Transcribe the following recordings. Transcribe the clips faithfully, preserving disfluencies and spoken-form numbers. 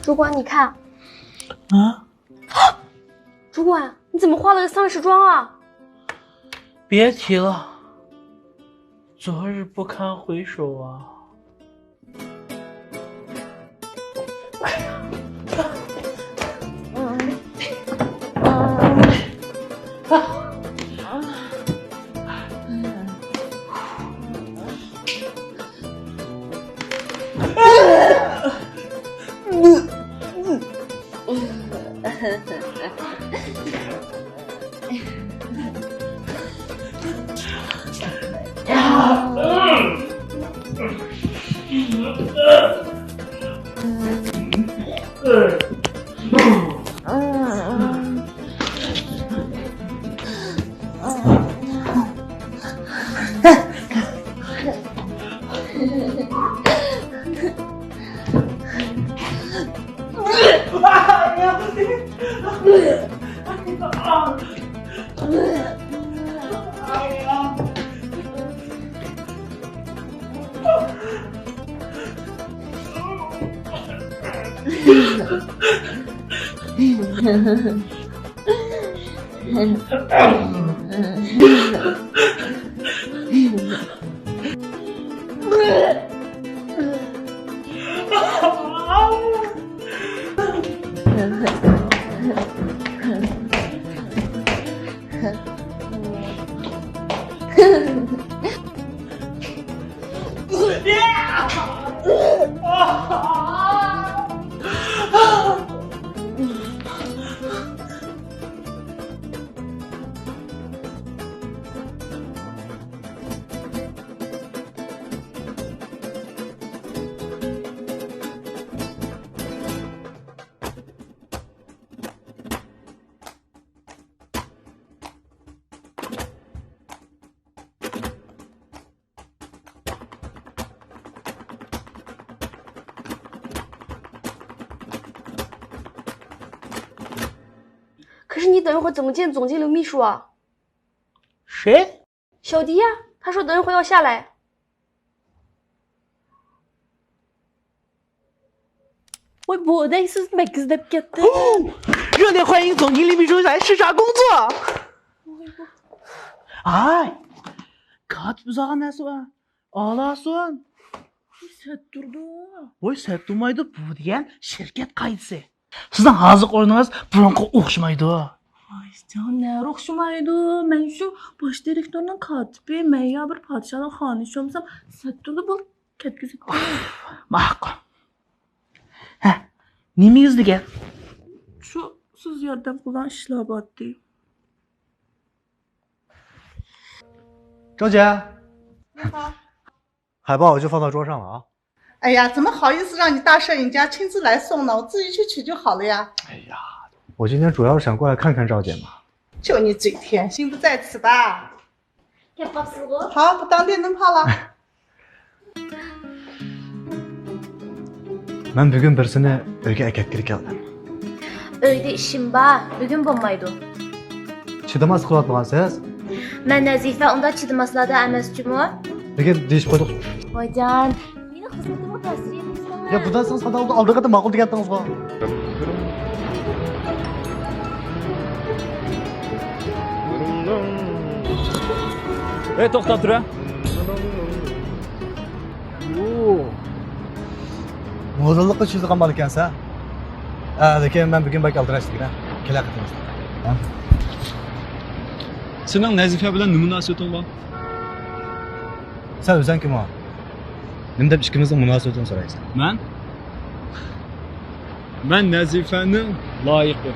主管，你看。啊？主管，你怎么化了个丧尸妆啊？别提了，昨日不堪回首啊。可是你等一会儿怎么见总经理秘书啊？谁？小迪呀，他说等一会儿要下来。 ۋاي، بۇ ئادەم سىز مەككىز دەپ كەتتى. 热烈欢迎总经理秘书来视察工作. ئاي، كاتىپ ئۇزارغان نەرسە بار. ئالاسۇن. سەت تۇرىدۇ. ۋاي، سەت تۇرمايدۇ. بۇ دېگەن شىركەت قائىدىسى. سىزنىڭ ھازىرقى ئورنىڭىز بۇرۇنقىغا ئوخشىمايدۇ. ۋاي جان، نەرە ئوخشىمايدۇ؟ مەن شۇ باش دىرېكتورنىڭ كاتىپى، مەن يا بىر پادىشاھنىڭ خانىشى بولمىسام، سەت تۇرىدۇ، بول، كەتكۈزۈپ قوي. ماقۇل. ھە، نېمە يۈزلىگەن؟ شۇ سىز ياردەم قىلغان ئىشلار بارتتى. 周姐。你好。海报我就放到桌上了啊。哎呀，怎么好意思让你大摄影家亲自来送呢？我自己去取就好了呀。哎呀，我今天主要是想过来看看赵姐嘛。就你嘴甜，心不在此吧？ كەپ قاپسىزغۇ؟ ھا، بۇ تاڭ دېدىم خالا. مەن بۈگۈن بىرسىنى ئۆيگە ئەكەتكىلى كەلدىم. ئۆيدە ئىشىم بار، بۈگۈن بولمايدۇ. چىدىماس قىلىۋاتمىغانسىز؟ مەن نەزىفە ئۇنداق چىدىماسلاردا ئەمەس جۇمۇ. لېكىن دېيىشىپ قويدۇق. ۋايجان، مېنىڭ خىزمىتىمغا تەسىر يەتكۈزمەڭلار. يا بۇنداق سىز خاتا بولدى، ئالدىغىدا ماقۇل دېگەنتىڭىزغۇ. ئەي، توختاپ تۇرە. موزىلىققا چۈشىدىغان بالا ئىكەنسەن. ھە، لېكىن مەن بۈگۈن بەك ئالدىراش دېگىنە. كېلە قېتىمىز. سېنىڭ نەزىفە بىلەن نېمە مۇناسىۋىتىڭ بار؟ سەن ئۆزۈڭ كىم ئۇ؟ نېمە دەپ ئىككىمىزنىڭ مۇناسىۋىتىنى سورايسەن؟ مەن؟ مەن نەزىفەنىڭ لايىقى.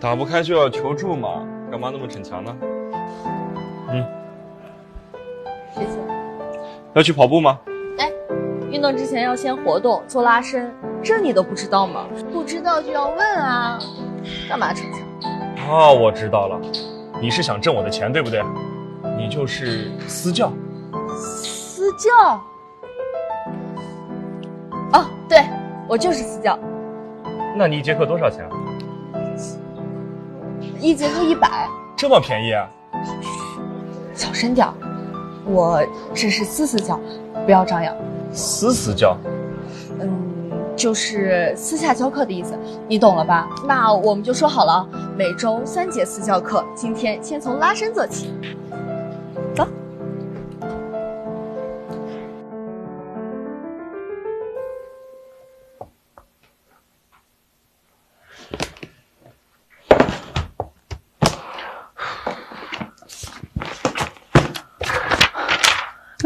打不开就要求助嘛，干嘛那么逞强呢？嗯，谢谢。要去跑步吗？哎，运动之前要先活动，做拉伸，这你都不知道吗？不知道就要问啊，干嘛逞强？哦，我知道了，你是想挣我的钱，对不对？你就是私教。私教？哦，对，我就是私教。那你一节课多少钱啊？一节课一百。这么便宜啊？小声点儿，我只是私私教，不要张扬。私私教？嗯，就是私下教课的意思，你懂了吧？那我们就说好了，每周三节私教课，今天先从拉伸做起。走。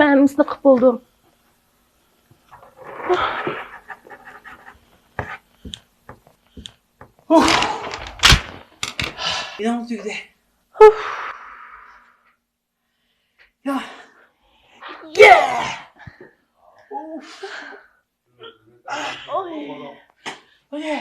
مەن ئەمدى قىپ بولدۇم. يا. يا. أوف. أوي. أوي.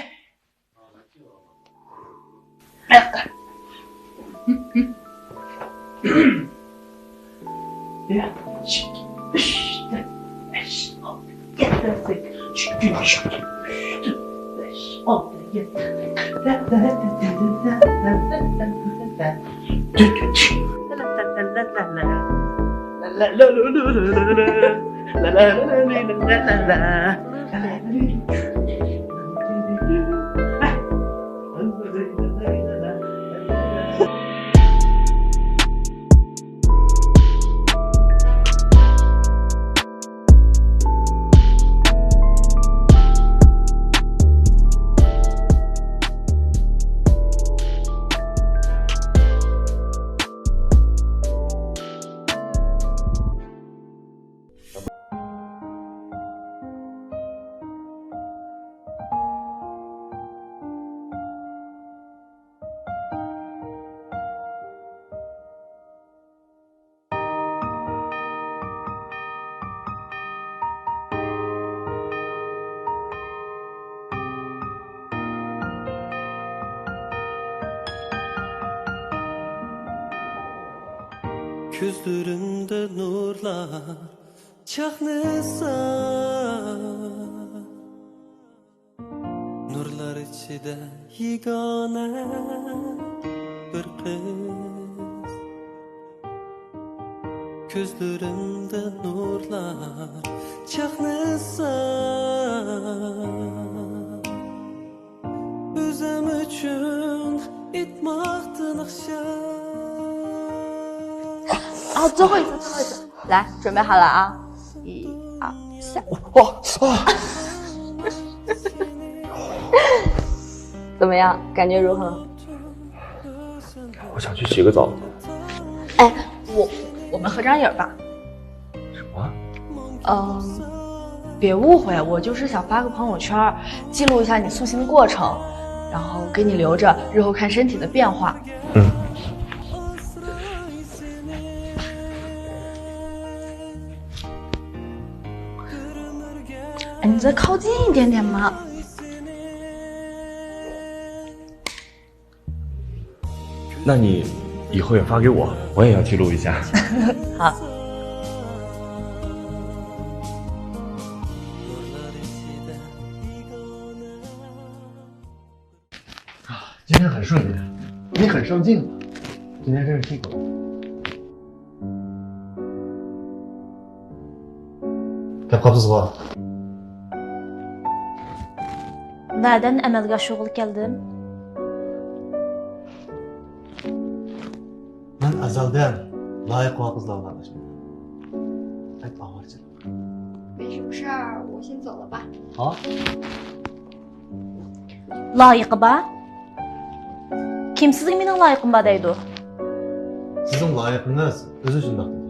كۆزلىرىمدە نۇرلار چاقنىسا، نۇرلار ئىچىدە يېگانە بىر قىز. كۆزلىرىمدە نۇرلار چاقنىسا، ئۆزۈم ئۈچۈن ئېيتماقتىن خىشاك. 啊，最后一次，最后一次，来，准备好了啊！一二三。哦，哦。怎么样？感觉如何？我想去洗个澡。哎，我我们合张影吧。什么？嗯，别误会，我就是想发个朋友圈儿，记录一下你塑形的过程，然后给你留着，日后看身体的变化。嗯。 哎，你再靠近一点点嘛。 那你以后也发给我，我也要记录一下。好。 啊，今天很顺利，你很上镜啊，今天真是辛苦了。كەپ قاپسىزغۇ؟ نەدىن ئەمەلگە ئاشۇرغىلى كەلدىم؟ مەن ئەزەلدىن لايىق بولغان قىزلار بىلەن ئاشنىدىم. بەك ئاۋارىچىلىق. 没什么事儿，我先走了吧。ھا؟ لايىقى بار؟ كىم سىزگە مېنىڭ لايىقىم بار دەيدۇ؟ سىزنىڭ لايىقىڭىز ئۆزى شۇنداق دېدى.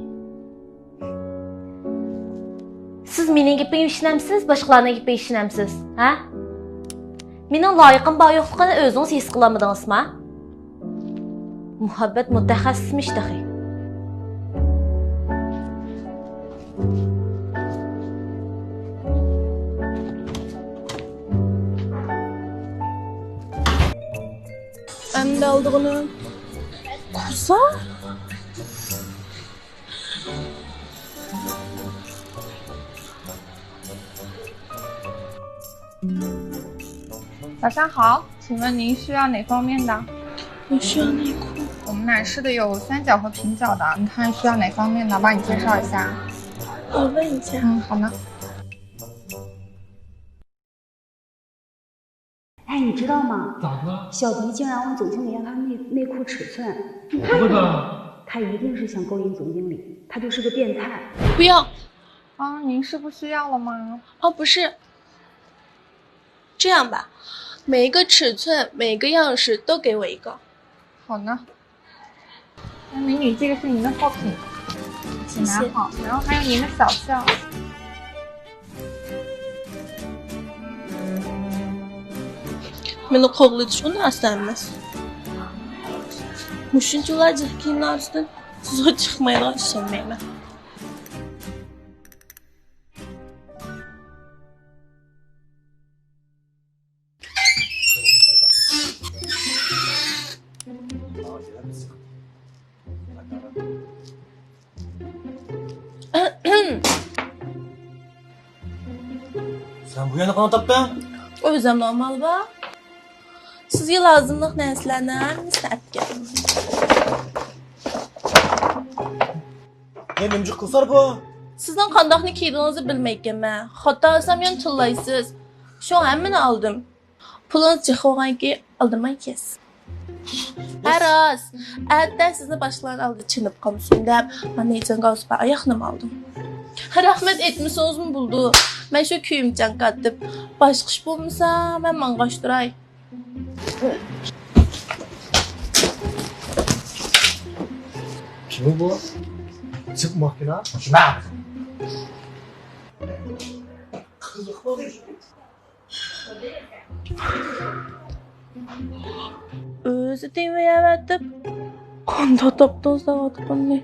سىز مېنىڭ گېپىمگە ئىشىنەمسىز، باشقىلارنىڭ گېپىگە ئىشىنەمسىز؟ ھە؟ مېنىڭ لايىقىم بار يوقلۇقىنى ئۆزىڭىز ھېس قىلالمىدىڭىزما؟ مۇھەببەت مۇتەخەسسىسمىش تېخى. ئەمدى ئالدىغىنى قۇسا. 晚上好，请问您需要哪方面的？ 我需要内裤。 我们男士的有三角和平角的，你看需要哪方面的，帮你介绍一下。 我问一下。 嗯，好的。 哎，你知道吗？ 咋的了？ 小迪竟然问总经理要他内内裤尺寸。 不会吧？ 他一定是想勾引总经理，他就是个变态。 不要。 啊，您是不需要了吗？ 哦，不是。这样吧，每一个尺寸、每一个样式都给我一个。 好呢。 那美女，这个是您的货品，请拿好，谢谢。 然后还有您的小票。 مېنى قوغلىتىش ئۇ نەرسە ئەمەس. مۇشۇنچىلا جىق كىيىملەر ئۈستىدىن تېزلا چىقمايدىغان ئىشەنمەيمەن. สาม بۇ يەرنى قانداق تاپتىڭ؟ ئۆزۈمنىڭ ئامالى بار. سىزگە لازىملىق نەرسىلەرنىڭ ھەممىسىنى ئەپ كەلدىم. يەنە نېمە جىق قىلسار بۇ؟ سىزنىڭ قانداقنى كىيىدىغىنىڭىزنى بىلمەيتتىم مەن. خاتا ئالسام يەنە تىللايسىز. شۇڭا ھەممىنى ئالدىم. پۇلىڭىز جىق بولغانكى ئالدىرىماي كىيەسىز. ھە راست، ئەتە سىزنى باشقىلارنىڭ ئالدىدا چېنىپ قالمىسۇن دەپ، مانا نېيچىڭ گاۋسپا ئاياقنىمۇ ئالدىم. رەھمەت ئېيتمىسىڭىزمۇ بولىدۇ. مەن شۇ كۆيۈمچان كاتىپ، باشقا ئىش بولمىسا، مەن ماڭغاچ تۇراي. كىم بۇ؟ جىق ماكىنا. ئۆزى تېمىيەۋەتىپ، قانداق تاپتىڭ ساۋاتقىننى؟